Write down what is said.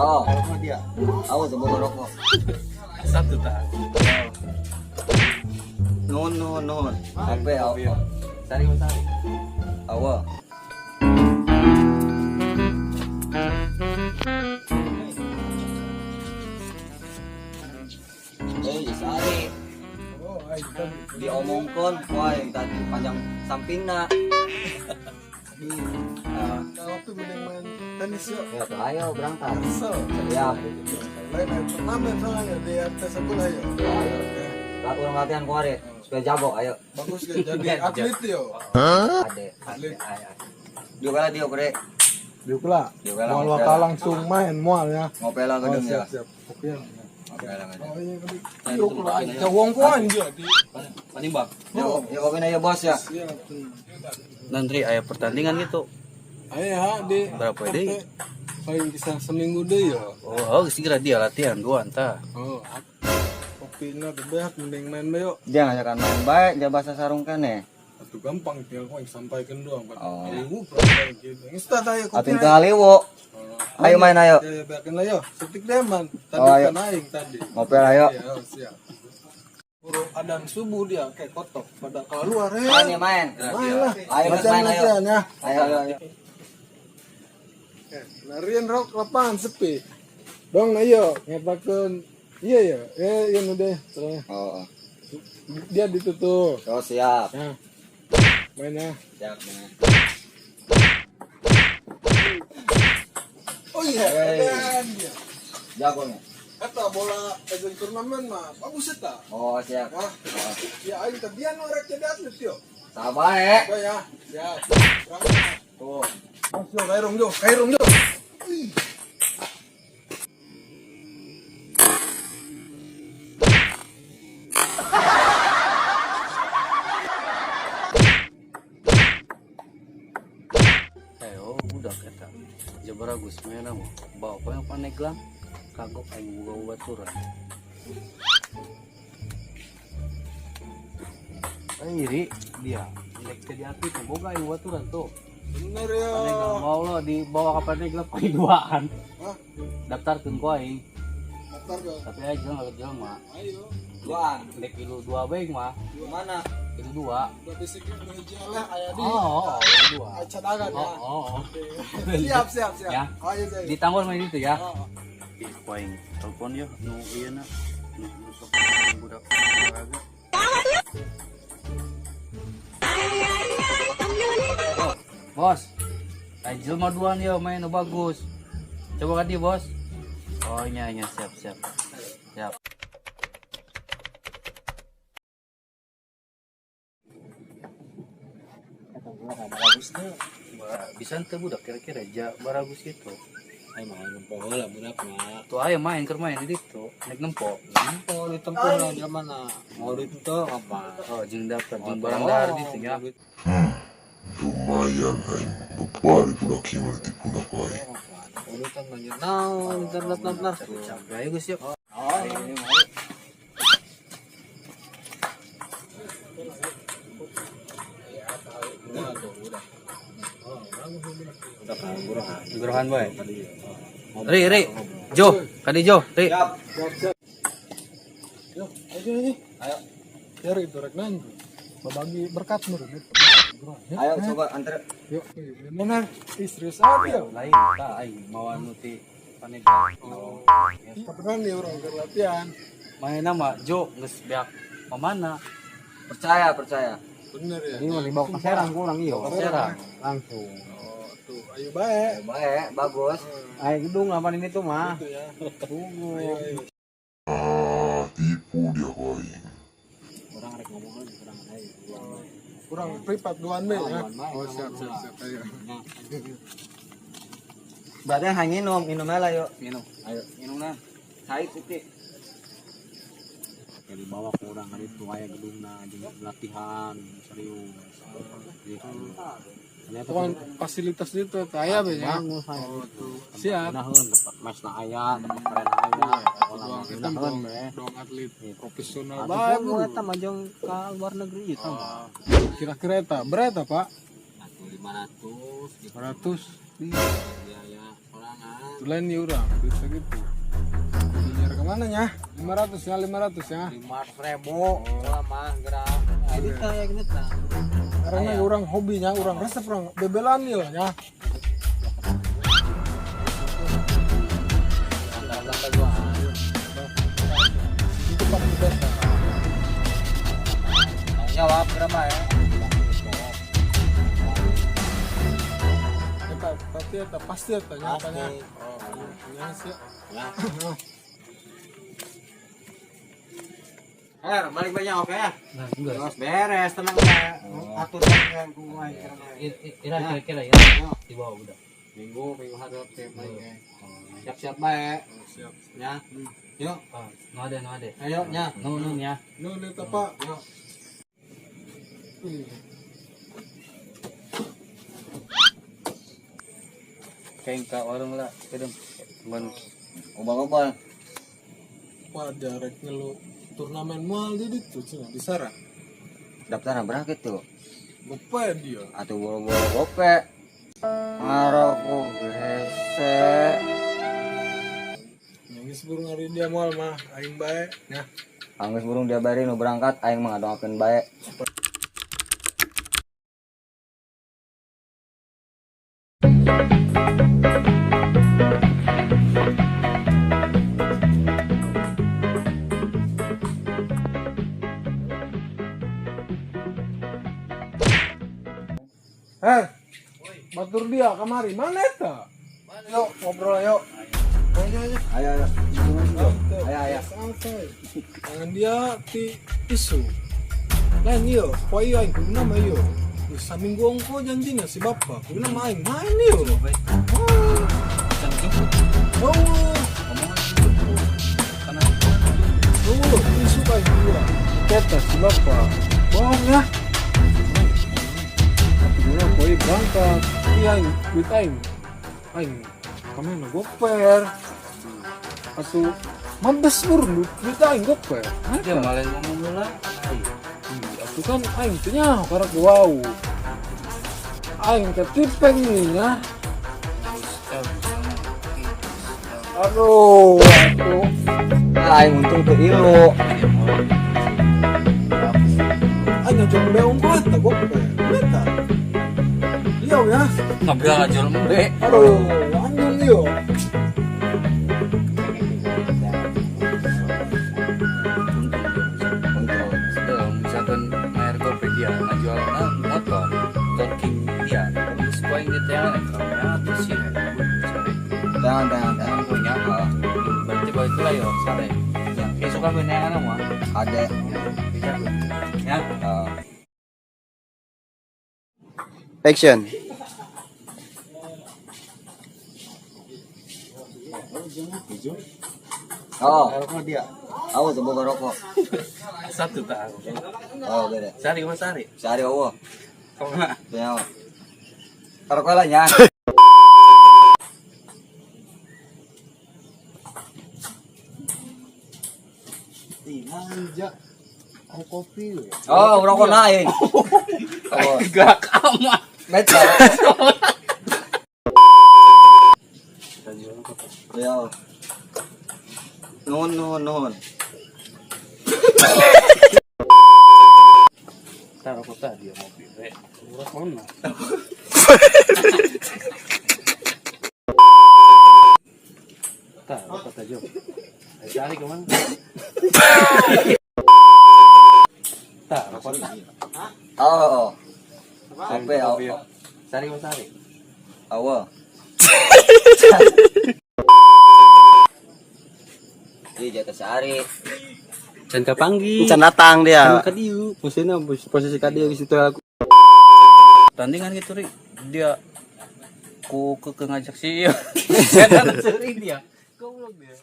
Oh. Kalau dia. Awas boga rokok. Satu tak. Nuhun, nuhun, nuhun. Sampai aw. Sari sari. Awa. Eh, sari Oh, aing tadi. diomongkeun wah yang tadi panjang sampingna. Ah, Tapi mending main tenis yuk. ya tuh, ayo berangkat. Kesel. Siap. Lain ayo turnamen soalnya di RT sebelah yuk. Ayo. Lah urang latihan kuari supaya jago, ayo. Bagus ya jadi atlet yo. Ade, ade, ayo. Diuk lah diuk, Bre. Diuk lah. Diuk lah, Moal ngopi bakal lah. langsung main moal ya. Ngopi lah Oh, gedung ya. siap siap. Oke. Ngopi lah gedung. Oh iya kali. Diuk lah. Jawong kuan dia di. Panimbang. Yo, yo kopi na ya bos ya. Siap. Tenang. Nanti aya pertandingan gitu. Ayo ha di. Berapa deh? Paling bisa seminggu deh ya. Oh, oh segera dia latihan dua entah. Oh, kopinya bebeak mending main bae yuk. Dia ngajakan main baik, dia bahasa sarung kene. Atuh gampang tinggal kau yang sampaikan doang Pak. Oh. Ayo, problem gitu. Geus tah ayo kopi. Atin teu haliwu. Ayo main ayo. Ya, ya, beakeun lah yo. Setik deh man. Tadi Oh, ayo. kan aing tadi. Ngopi lah ayo. Iya, oh, siap. Buru adan subuh dia kayak kotok pada keluar ya. Main ya main. Main lah. Ayo Latihan, main ayo. latihan ya. Ayo ayo ayo. Eh, larian rok lapangan sepi. Dong ayo ngetakeun. Iya ya, eh iya udah. Terus Oh, oh. dia ditutup. Oh, siap. Ya. Main ya. Siap main. Oh iya, Hey. dan dia. Jago nih. Eta bola event turnamen mah bagus eta. Oh, siap. Wah, ya aing tadian rek jadi atlet yo. Sabar ya. Oke ya, siap. Berangkat. Tuh. Mas yo kairung yo, kairung yo. Ih. Ayo budak eta. Jabaragus main mah. Bawa pa yang paneglang kagok aing boga baturan. Eh, ri, dia nek jadi atlet boga aing baturan tuh. Bener ya. Paneglang mau lo dibawa ke Pandeglang ku duaan. Hah? Daftarkeun ku aing. Daftar ke. Tapi aing jelema jelema. Ayo. Duaan. Nek ilu dua bae mah. Mana? Ilu dua. Berarti sih nu hiji eleh aya di. Oh, oh, ilu dua. Aya cadangan ya. Oh, oh, oh. Siap, siap, siap. Ya. Ayo, ayo. Ditanggul main itu ya. Oh. Ih, ku aing telepon ya nu ieu na. Nu nu sok budak olahraga. Oh, bos. Aing jelema duaan ya main nu bagus. Coba ka bos. Oh, nya nya siap siap. Siap. Bisa ente budak kira-kira ja baragus gitu. Ayo main nempo heula budak mah. Tuh ayo main keur main di ditu, nek nempo. Nempo ditempuh lah di mana. Mau ditempuh apa? Oh, jeung daftar jeung barang dahar ditu nya. Lumayan aing bebari budak ieu mah ditipuna ku aing. Urutan mah naon internet daftar. Capek ayo geus yuk. Oh, ini mau. Gorohan bae. Ri, Ri. Jo, kadi Jo, Ri. Siap. Siap, siap. Yo, ayo ayo. Ayo. Cari itu rek nanya. Berbagi berkat menurut gitu. Ayo coba antar. Yuk, bener. Ih, serius aja ya. Lain tah aing mawa nu ti Pandeglang. Oh. Kapan nih orang keur latihan? Main mah Jo geus beak pamana? Percaya, percaya. Bener ya. Ini mau dibawa ke Serang kurang iyo. Serang. Langsung. Oh, tuh, ayo bae. Ayo, baik, bagus. Ayo gedung apa ini tuh mah. Gitu ya. Tunggu. Ayo, ayo. Ah, tipu dia ku aing. Orang rek ngomong aja kurang ayo. Kurang privat duan be ya. Duan bae, Oh, siap, siap, siap. Ayo. Berarti hanya minum, minum aja lah yuk. Minum. Ayo. Minum nah. Cai putih. Kayak dibawa kurang hari itu aya gedungna jeung latihan serius. Gitu. Ternyata Cuman fasilitas itu kaya be ya. bagus aya. Oh, tuh. Siap. Naheun tempat mesna aya, tempat keren aya. Doang kita Naheun dong, be. dong atlet profesional Atuh bae. gua eta mah jeung ka luar negeri eta mah. Kira-kira eta berapa, Pak? Atuh 500 gitu 100. biaya orang. Sorangan. Itu lain nih urang, duit segitu. Nyari kemana nya? 500 ya, 500 ya. 500.000 lah mah gerak. Jadi kayak gini tah. Karena orang hobinya, orang resep orang bebelan nih lah ya. Itu pasti beta. Tanggung jawab berapa ya? Eta pasti eta pasti eta nyatanya. Oh, iya sih. Balik banyak oke ya. Nah, enggak. Terus beres tenang ya. Atur yang gua Ira kira-kira ya di bawah udah. Minggu harap balik ya. Siap-siap bae. Siap. Ya. Yuk, No ada, no ada. ayo nya. No, no ya. No, eta Pak. Yuk. Kayak ke warung lah, kedem. Ban Obal-obal. Pak jarek ngelu turnamen moal di ditu cenah di Sarang. Daftar berapa gitu? Gope dia. Atau boro-boro gope. Ngaroko hese. Nyangis burung hari dia moal mah aing bae nya. Anggeus burung dia bari nu berangkat aing mah ngadoakeun bae. Batur dia kamari mana eta? Yuk ngobrol yuk. Ayo ayo. Ayo ayo. Ayo ayo. Santai. Tangan dia ti isu. Lain yo, poe aing kuduna mah yo. Saminggu ongko janjina si bapak, kuduna mah aing main yo. Oh. Oh, isu aing dua. Kata si bapak, bohong ya. Kuduna poe berangkat. Iya aing, duit aing. Aing kemana goper. Atuh mabes burung duit aing goper. Dia malah ngomong lah. Atuh kan aing teh nyaho karek wow. Aing ketipeng nih ya. Aduh, atuh. Aing untung teu ilu. Aing ngajong beong kok eta goper. Eta. Iya ya. Ngobrol aja embe. Aduh, anjing iyo. Untung. Misalkan bayar gope dia ngajual motor, talking dia, terus poin gitu ya, ya terus sih, sore. Jangan jangan jangan. Punya, berarti balik lah yo, sore. Ya, besok kan beneran mah. Ada. Bisa ya. Action. Oh. Aku tuh boga rokok. Satu tak aku. Oh, beda. Sari, mas sari. Sari eueuh. Kemana? Teu. Rokok lah nya. Manja. Oh, kopi. Oh, rokok lain. Oh, Gak amat. beta. Ya. Nuhun nuhun nuhun. Taruh kota dia mobil. Urut mana? Taruh kota jauh. Cari kemana? Taruh kota. Oh. Kopi oh. Sari mas sari. Awa. Iya jatuh sehari. Can kapanggi. Can datang dia. Can kadieu. Posisinya posisi kadieu di situ aku. Tandingan gitu ri. Dia ku ke ngajak sih. Sering dia. Goblok dia.